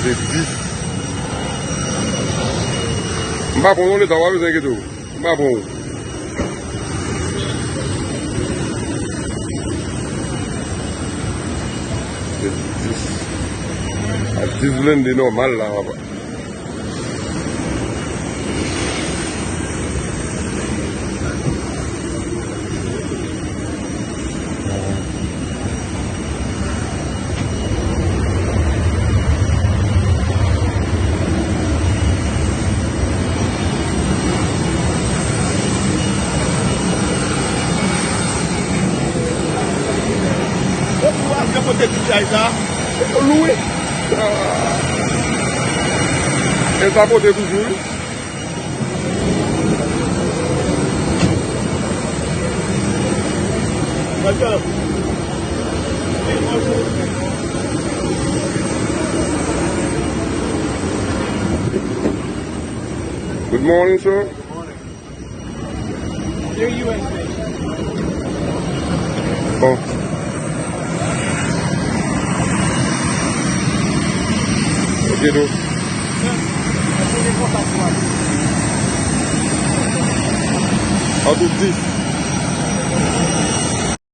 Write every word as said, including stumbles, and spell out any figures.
Se dis. M pa pran non leta, w pa bezwen enkyete w. M pa pran w. Se dis. A dis blende nòmal la, papa. Yo tou a fè pote ti chay sa. Lou wi. E sa pote toujou wi. Good morning, sir. They're U S based. Oh. Ok, do. An tou dis.